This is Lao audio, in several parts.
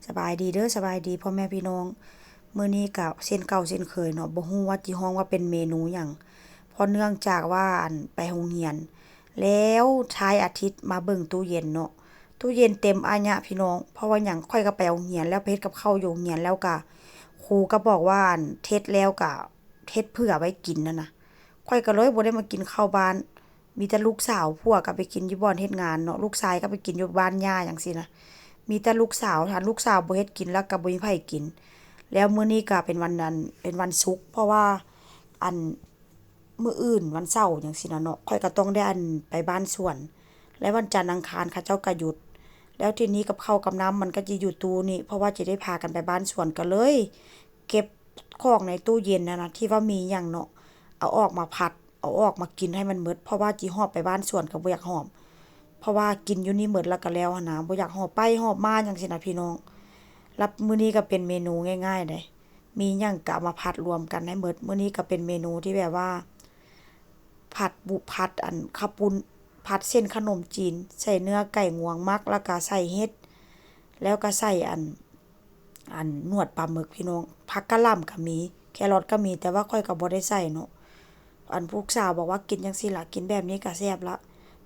ສະບາຍດີເດີ ສະບາຍດີພໍ່ແມ່ພີ່ນ້ອງ. ມື້ນີ້ກະເຊັ່ນເກົ່າເຊັ່ນເຄີຍເນາະ, ບໍ່ຮູ້ວ່າຊິຮ້ອງວ່າເປັນເມນູຫຍັງ ເພາະເນື່ອງຈາກວ່າ ອັນ ໄປໂຮງຮຽນ ແລ້ວທ້າຍອາທິດມາເບິ່ງຕູ້ເຢັນເນາະ, ຕູ້ເຢັນເຕັມອາຍະພີ່ນ້ອງ. ເພາະວ່າຫຍັງ? ຂ້ອຍກະໄປໂຮງຮຽນ ແລ້ວໄປເຮັດກັບເຂົ້າຢູ່ໂຮງຮຽນ ແລ້ວກະຄູກະບອກວ່າ ອັນ ເຮັດແລ້ວກະເຮັດເຜື່ອໄວ້ກິນຫັ້ນນະ. ຂ້ອຍກະເລີຍບໍ່ໄດ້ມາກິນເຂົ້າບ້ານ. ມີແຕ່ລູກສາວ, ຜົວກະໄປກິນຢູ່ບ່ອນເຮັດງານເນາະ, ລູກຊາຍກະໄປກິນຢູ່ບ້ານຍ່າຈັ່ງຊີ້ນະ. ມີແຕ່ລູກສາວ, ຖ້າລູກສາວບໍ່ເຮັດກິນແລ້ວກະບໍ່ມີໃຜກິນ. ແລ້ວມື້ນີ້ກະເປັນວັນ ອັນ ເປັນວັນສຸກ ເພາະວ່າ ອັນ ມື້ອື່ນວັນເສົາຈັ່ງຊີ້ນະເນາະ, ຂ້ອຍກະຕ້ອງໄດ້ ອັນ ໄປບ້ານສວນ. ແລ້ວວັນຈັນອັງຄານເຂົາເຈົ້າກະຢຸດ. ແລ້ວທີນີ້ກັບເຂົ້າກັບນ້ຳມັນກະຈະຢູ່ຕູ້ນີ້ ເພາະວ່າຈະໄດ້ພາກັນໄປບ້ານສວນ, ກະເລີຍເກັບຂອງໃນຕູ້ເຢັນຫັ້ນນະ ທີ່ວ່າມີຫຍັງເນາະ ເອົາອອກມາຜັດ ເອົາອອກມາກິນໃຫ້ມັນໝົດ ເພາະວ່າຊິຫອບໄປບ້ານສວນກະບໍ່ຢາກຫອບ ເພາະວ່າກິນຢູ່ນີ້ໝົດແລ້ວກະແລ້ວຫັ້ນນະ, ບໍ່ຢາກຫອບໄປຫອບມາຫຍັງຊີ້ນະພີ່ນ້ອງ. ລະມື້ນີ້ກະເປັນເມນູງ່າຍໆເດ້, ມີຫຍັງກະເອົາມາຜັດລວມກັນໃຫ້ໝົດ. ມື້ນີ້ກະເປັນເມນູທີ່ແບບວ່າ ຜັດບຸ ຜັດ ອັນ ເຂົ້າປຸ້ນ ຜັດເສັ້ນຂະໜົມຈີນ ໃສ່ເນື້ອໄກ່ງວງໝັກ ລະກະໃສ່ເຫັດ ແລ້ວກະໃສ່ ອັນ ອັນ ໜວດປາໝຶກພີ່ນ້ອງ. ຜັກກະຫຼ່ຳກະມີ ແຄຣອດກະມີ ແຕ່ວ່າຂ້ອຍກະບໍ່ໄດ້ໃສ່ເນາະ. ອັນ ລູກສາວບອກວ່າກິນຈັ່ງຊີ້ລະ ກິນແບບນີ້ກະແຊບລະ,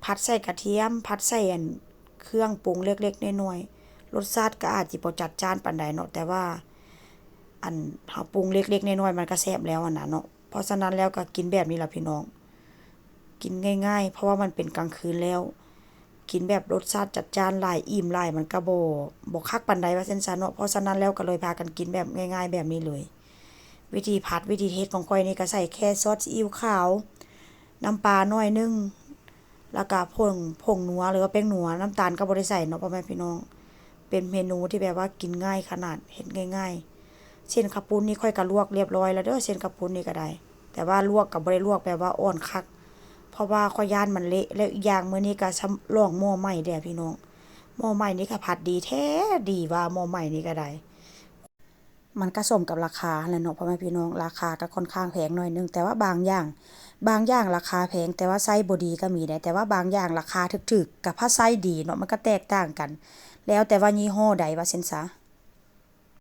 ຜັດໃສ່ກະທຽມ ຜັດໃສ່ ອັນ ເຄື່ອງປຸງເລັກໆນ້ອຍໆ. ລົດຊາດກະອາດຊິບໍ່ຈັດຈ້ານປານໃດເນາະ, ແຕ່ວ່າ ອັນ ເຮົາປຸງເລັກໆນ້ອຍໆມັນກະແຊບແລ້ວຫັ້ນນະເນາະ. ເພາະສະນັ້ນແລ້ວກະກິນແບບນີ້ລະພີ່ນ້ອງ, ກິນງ່າຍໆ ເພາະວ່າມັນເປັນກາງຄືນແລ້ວ. ກິນແບບລົດຊາດຈັດຈ້ານຫຼາຍ ອີ່ມຫຼາຍ ມັນກະບໍ່ ບໍ່ຄັກປານໃດວ່າຊັ້ນຊະເນາະ. ເພາະສະນັ້ນແລ້ວກະເລີຍພາກັນກິນແບບງ່າຍໆແບບນີ້ເລີຍ. ວິທີຜັດ ວິທີເຮັດຂອງຂ້ອຍນີ້ກະໃສ່ແຄ່ຊອດຊີອິ້ວຂາວ ນ້ຳປາໜ້ອຍໜຶ່ງ ລະກະຜົງ ຜົງນົວ ຫຼືວ່າແປ້ງນົວ, ນ້ຳຕານກະບໍ່ໄດ້ໃສ່ເນາະ ພໍ່ແມ່ພີ່ນ້ອງ. ເປັນເມນູທີ່ແບບວ່າກິນງ່າຍຂະໜາດ ເຮັດງ່າຍໆ. ເສັ້ນເຂົ້າປຸ້ນນີ້ຂ້ອຍກະລວກລຽບຮ້ອຍລະເດີ, ເສັ້ນເຂົ້າປຸ້ນນີ້ກະໄດ້ ແຕ່ວ່າລວກກະບໍ່ໄດ້ລວກແບບວ່າອ່ອນຄັກ ເພາະວ່າຂ້ອຍຢ້ານມັນເລະ. ແລ້ວອີກຢ່າງມື້ນີ້ກະສະຫຼອງໝໍ້ໃໝ່ເດ້ພີ່ນ້ອງ, ໝໍ້ໃໝ່ນີ້ກະພັດດີແທ້ ດີວ່າໝໍ້ໃໝ່ນີ້ກະໄດ້. ມັນກະສົມກັບລາຄາຫັ້ນແຫຼະເນາະ ພໍ່ແມ່ພີ່ນ້ອງ, ລາຄາກະຂ້ອນຂ້າງແພງໜ້ອຍໜຶ່ງ. ແຕ່ວ່າບາງຢ່າງ ບາງຢ່າງລາຄາແພງ ແຕ່ວ່າໃຊ້ບໍ່ດີກະມີໄດ໋, ແຕ່ວ່າບາງຢ່າງລາຄາຖືກໆ ກະພັດໃຊ້ດີເນາະ, ມັນກະແຕກຕ່າງກັນ ແລ້ວແຕ່ວ່າຍີ່ຫໍ້ໃດວ່າຊັ້ນຊະ.